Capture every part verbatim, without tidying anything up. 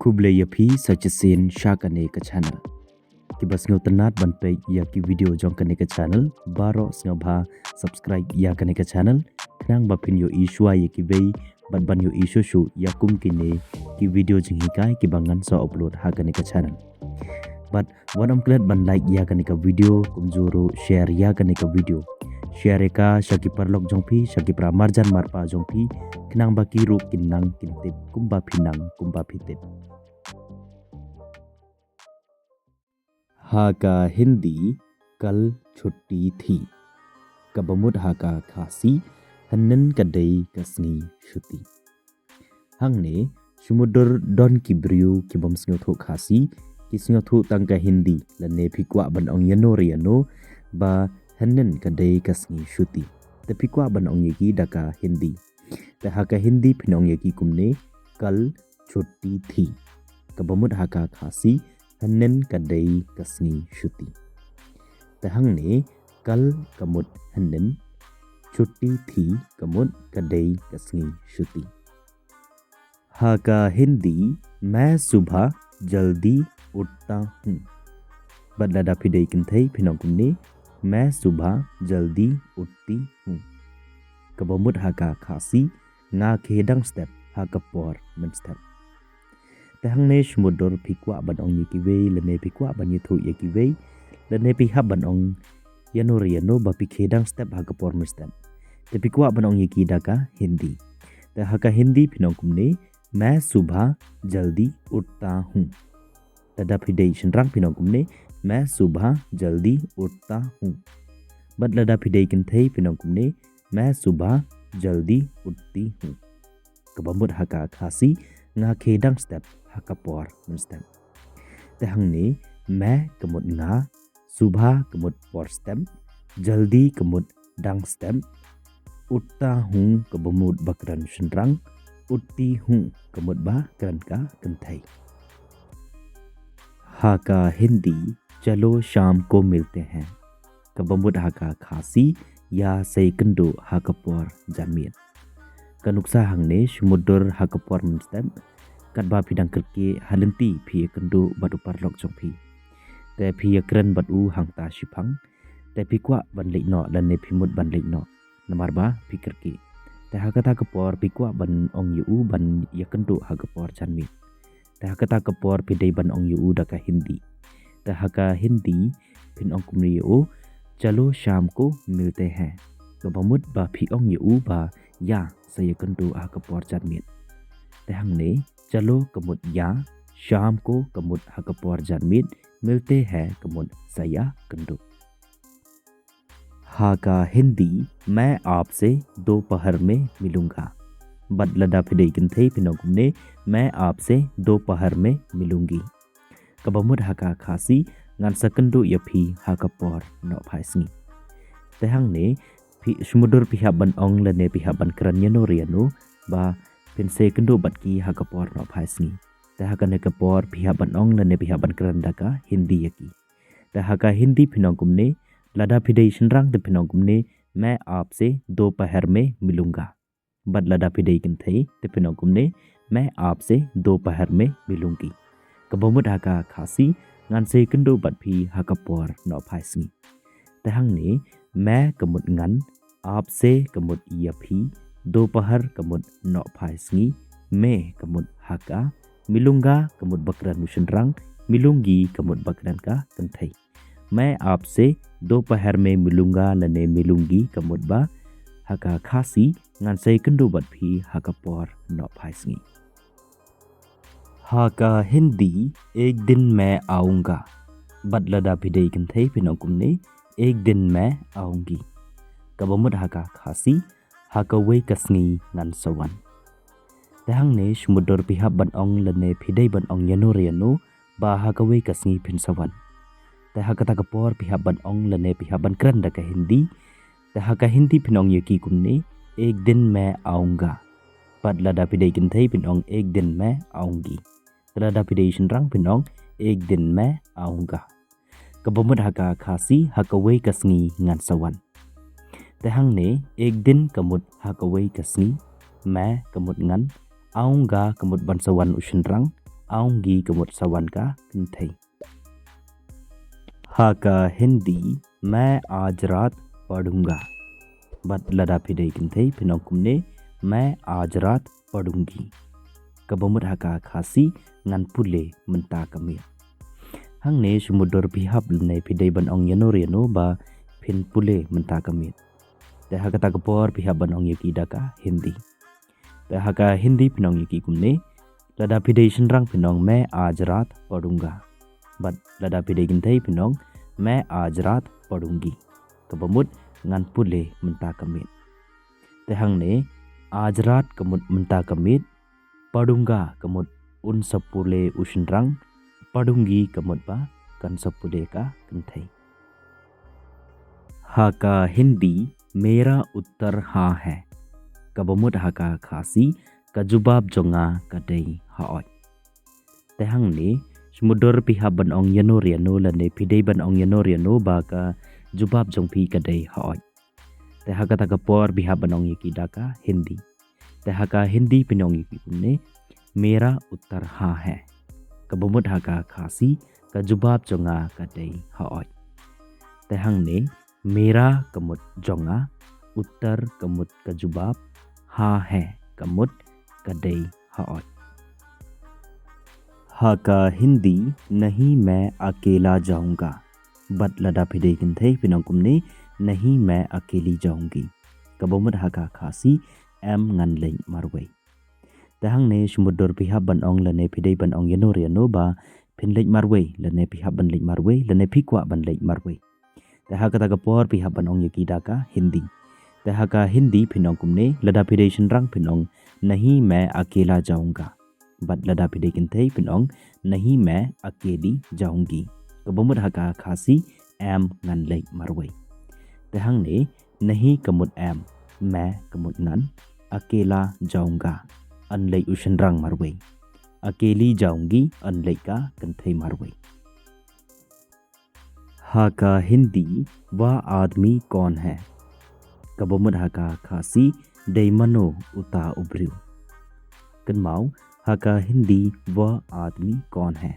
Khublei ïa phi sa shisien sha kane ka channel. Kiba sngewtynnat ban peit ïa ki video jong kane ka channel, baroh sngewbha subscribe ïa kane ka channel, khnang ba phin ïohi shuwa ïa kiwei bad ban ïohi shuh shuh ïa kum kine ki video jinghikai kiba ngan sa upload ha kane ka channel. Bad wat ym klet ban like ïa kane ka video, kumjuh ruh share ïa kane ka video. Share ïa ka sha ki paralok jong phi, sha ki para marjan marpa jong phi, khnang ba ki ruh kin nang kin tip kumba phi nang kumba phi tip. Ha ka Hindi, कल छुट्टी थी. Kaba mut ha ka Khasi, hynnin ka dei ka sngi shuti. Hangne, shu mutdur don ki briew kibym sngewthuh Khasi, ki sngewthuh tang ka Hindi, lane phi kwah ban ong ïano re ïano, ba hynnin ka dei ka sngi shuti. Te phi kwah ban ong ïa ki da ka Hindi. Te ha ka Hindi phin ong ïa ki kumne, कल छुट्टी थी. Kaba mut ha ka Khasi, hynnin ka dei ka sngi shuti. Te hangne, कल ka mut hynnin, छुट्टी थी ka mut ka dei ka sngi shuti. Ha ka Hindi, मैं सुबह जल्दी उठता हूँ. Bad lada phi dei kynthei phin ong kumne, मैं सुबह जल्दी उठती हूँ. Kaba mut ha ka Khasi, nga khie dang step ha ka por mynstep. Te hangne shu mutdur phi kwah ban ong ïa kiwei, lane phi kwah ban ïathuh ïa kiwei, lane phi hap ban ong ïano re ïano ba phi khie dang step ha ka por mynstep. Te phi kwah ban ong ïa ki da ka Hindi. Te ha ka Hindi phin ong kumne, मैं सुबह जल्दी उठता हूँ. Lada phi dei shynrang phin ong kumne, मैं सुबह जल्दी उठता हूँ. Bad lada phi dei kynthei phin ong kumne, मैं सुबह जल्दी उठती हूँ. Kaba mut ha ka Khasi, nga khie dang step ha ka por mynstep. Te hangne, मैं ka mut nga, सुबह ka mut por step, जल्दी ka mut dang step, उठता हूँ kaba mut ba kren shynrang, उठती हूँ ka mut ba kren ka kynthei. Ha ka Hindi, चलो शाम को मिलते हैं. Kaba mut ha ka Khasi, ïa sa ïakynduh ha ka por janmiet. Ka nuksa hangne shu mutdur ha ka por mynstep, katba phi dang kyrkieh ha lynti phi ïakynduh bad u paralok jong phi. Te phi ïakren bad u hangta shiphang, te phi kwah ban leit noh lane phi mut ban leit noh, namar ba phi kyrkieh. Te ha kata ka por phi kwah ban ong ïa u ban ïakynduh ha ka por janmiet. Te ha kata ka por phi dei ban ong ïa u da ka Hindi. Te ha ka Hindi phin ong kumne ïa u, चलो शाम को मिलते हैं. Kaba mut ba phi ong ïa u ba ïa sa ïakynduh ha ka por janmiet. Te hangne, चलो ka mut ïa, शाम को ka mut ha ka por janmiet, मिलते हैं ka mut sa ïakynduh. Ha ka Hindi, मैं आपसे दोपहर में मिलूंगा. Bad lada phi dei kynthei phin ong kumne, मैं आपसे दोपहर में मिलूंगी. Kaba mut ha ka Khasi, ngan sa kynduh ïa phi ha ka por nohphai sngi. Te hangne, phi shu mutdur phi hap ban ong lane phi hap ban kren ïano re ïano, ba phin sa ïakynduh bad ki ha ka por nohphai sngi. Te ha kane ka por phi hap ban ong lane phi hap ban kren da ka Hindi ïa ki. Te ha ka Hindi phin ong kumne, lada phi dei shynrang te phin ong kumne, मैं आपसे दोपहर में मिलूंगा. Bad lada phi dei kynthei te phin ong kumne, मैं आपसे दोपहर में मिलूंगी. Kaba mut ha ka Khasi, ngan sa ïakynduh bad phi ha ka por nohphai sngi. Te hangne, मैं ka mut ngan, आपसे ka mut ïa phi, दोपहर ka mut nohphai sngi, में ka mut ha ka, मिलूंगा ka mut ba kren u shynrang, मिलूंगी ka mut ba kren ka kynthei. मैं आपसे दोपहर में मिलूंगा lane मिलूंगी ka mut ba ha ka Khasi ngan sa ïakynduh bad phi ha ka por nohphai sngi. Ha ka Hindi, एक दिन मैं आऊंगा. Bad lada phi dei kynthei phin ong kumne, एक दिन मैं आऊंगी. Kaba mut ha ka Khasi, ha kawei ka sngi ngan sa wan. Te hangne shu mutdur phi hap ban ong lane phi dei ban ong ïano re ïano ba ha kawei ka sngi phin sa wan. Te ha kata ka por phi hap ban ong lane phi hap ban kren da ka Hindi. Te ha ka Hindi phin ong ïa ki kumne, एक दिन मैं आऊंगा. Bad lada phi dei kynthei phin ong, एक दिन मैं आऊंगी. Te lada phi dei shynrang phin ong, एक दिन मैं आऊंगा. Kaba mut ha ka Khasi, ha kawei ka sngi ngan sa wan. Te hangne, एक दिन ka mut ha kawei ka sngi, मैं ka mut ngan, आऊंगा ka mut ban sa wan u shynrang, आऊंगी ka mut sa wan ka kynthei. Ha ka Hindi, मैं आज रात पढ़ूंगा. Bad lada phi dei kynthei phin ong kumne, मैं आज रात पढ़ूंगी. Kaba mut ha ka Khasi, ngan pule mynta ka miet. Hangne shu mutdur phi hap lane phi dei ban ong ïano re ïano ba phin pule mynta ka miet. Te ha kata ka por phi hap ban ong ïa ki da ka Hindi. Te ha ka Hindi phin ong ïa ki kumne, lada phi dei shynrang phin ong मैं आज रात पढ़ूंगा. Bad lada phi dei kynthei phin ong मैं आज रात पढ़ूंगी. Kaba mut ngan pule mynta ka miet. Te hangne, आज रात ka mut mynta ka miet, पढ़ूंगा ka mut un sa pule u shynrang, पढ़ूंगी ka mut ba kan sa pule ka kynthei. Ha ka Hindi, मेरा उत्तर हाँ है. Kaba mut ha ka Khasi, ka jubab jong nga ka dei hooid. Te hangne, shu mutdur phi hap ban ong ïano re ïano lane phi dei ban ong ïano re ïano ba ka jubab jong phi ka dei hooid. Te ha kata ka por phi hap ban ong ïa ki da ka Hindi. Te ha ka Hindi phin ong ïa ki kumne, मेरा उत्तर हाँ है. Kaba mut ha ka Khasi, ka jubab jong nga ka dei hooid. Te hangne, मेरा ka mut jong nga, उत्तर ka mut ka jubab, हाँ है ka mut ka dei hooid. Ha ka Hindi, नहीं मैं अकेला जाऊंगा. Bad lada phi dei kynthei phin ong kumne, नहीं मैं अकेली जाऊंगी. Kaba mut ha ka Khasi, em ngan leit marwei. Te hangne shu mutdur phi hap ban ong lane phi dei ban ong ïano re ïano ba phin leit marwei lane phi hap ban leit marwei lane phi kwah ban leit marwei. Te ha kata ka por phi hap ban ong ïa ki da ka Hindi. Te ha ka Hindi phin ong kumne, lada phi dei shynrang phin ong नहीं मैं अकेला जाऊंगा. Bad lada phi dei kynthei phin ong नहीं मैं अकेली जाऊंगी. Kaba mut ha ka Khasi, em ngan leit marwei. Te hangne, नहीं ka mut em, मैं ka mut ngan, अकेला जाऊंगा, yn leit u shynrang marwei. अकेली जाऊंगी, yn leit ka kynthei marwei. Ha ka Hindi, वह आदमी कौन है? Kaba mut ha ka Khasi, dei mano uta u briew. Kynmaw, ha ka Hindi, वह आदमी कौन है?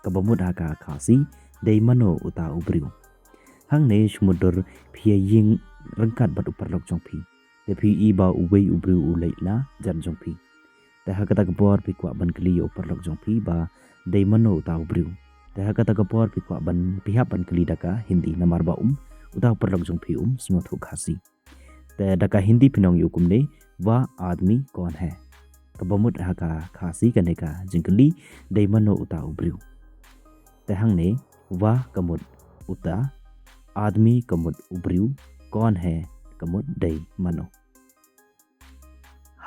Kaba mut ha ka Khasi, dei mano uta u briew. Hangne shu mutdur phi ïa ïeng ryngkat bad u paralok jong phi. Te phi i ba uwei u briew u leit na jan jong phi. Te ha kata ka por phi kwah ban kylli ïa u paralok jong phi ba dei mano uta u briew. Te ha kata ka por phi kwah ban, phi hap ban kylli da ka Hindi namar ba um, uta u paralok jong phi um sngewthuh Khasi. Te da ka Hindi phin ong ïa u kumne, वह आदमी कौन है? Kaba mut ha ka Khasi kane ka jingkylli, dei mano uta u briew. Te hangne, वह ka mut uta, आदमी ka mut u briew, कौन है ka mut dei mano.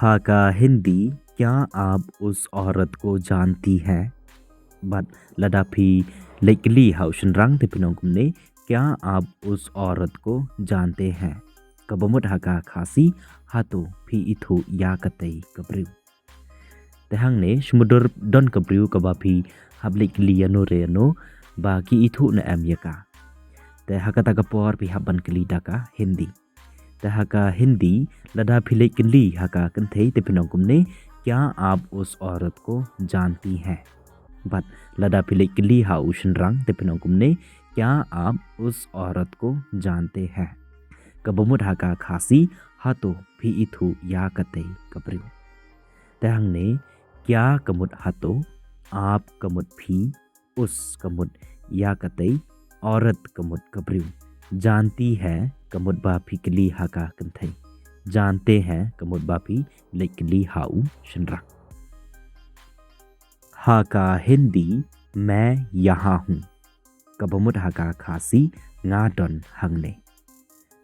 Ha ka Hindi, क्या आप उस औरत को जानती हैं? Bad lada phi leit kylli ha u shynrang te phin ong kumne, क्या आप उस औरत को जानते हैं? Kaba mut ha ka Khasi, hato phi ithuh ïa katei ka briew. Te hangne shu mutdur don ka briew kaba phi hap leit kylli ïano re ïano ba ki ithuh ne em ïa ka. Te ha kata ka por phi hap ban kylli da ka Hindi. Te ha ka Hindi, lada phi leit kylli ha ka kynthei te phin ong kumne, क्या आप उस औरत को जानती हैं? Bad lada phi leit kylli ha u shynrang te phin ong kumne, क्या आप उस औरत को जानते हैं? Kaba mut ha ka Khasi, hato phi ithuh ïa katei ka briew. Te hangne, क्या ka mut hato, आप ka mut phi, उस ka mut ïa katei, औरत ka mut ka briew, जानती हैं ka mut ba phi kylli ha ka kynthei, जानते हैं ka mut ba phi leit kylli ha u shynrang. Ha ka Hindi, मैं यहाँ हूँ. Kaba mut ha ka Khasi, nga don hangne.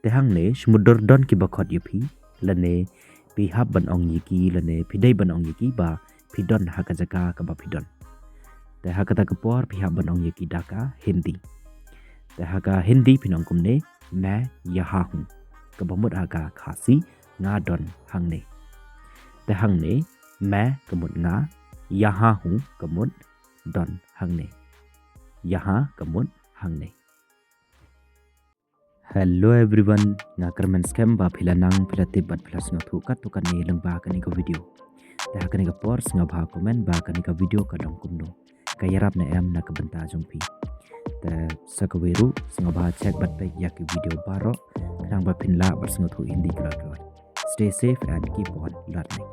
Te hangne shu mutdur don kiba khot ïa phi, lane phi hap ban ong ïa ki, lane phi dei ban ong ïa ki ba phi don ha ka jaka kaba phi don. Te ha kata ka por phi hap ban ong ïa ki da ka Hindi. Te ha ka Hindi phin ong kumne, मैं यहाँ हूँ. Kaba mut ha ka Khasi, nga don hangne. Te hangne, मैं ka mut nga, यहाँ हूँ ka mut don hangne. यहाँ ka mut hangne. Hello everyone, nga kyrmen skhem ba phi la nang, phi la tip bad phi la sngewthuh katto katne lyngba kane ka video. Te ha kane ka por sngewbha comment ba kane ka video ka long kumno, ka ïarap ne em na ka bynta jong phi. Te sa kawei ruh sngewbha check bad peit ïa ki video baroh khnang ba phin lah bad sngewthuh Hindi kloi kloi. Stay safe and keep on learning.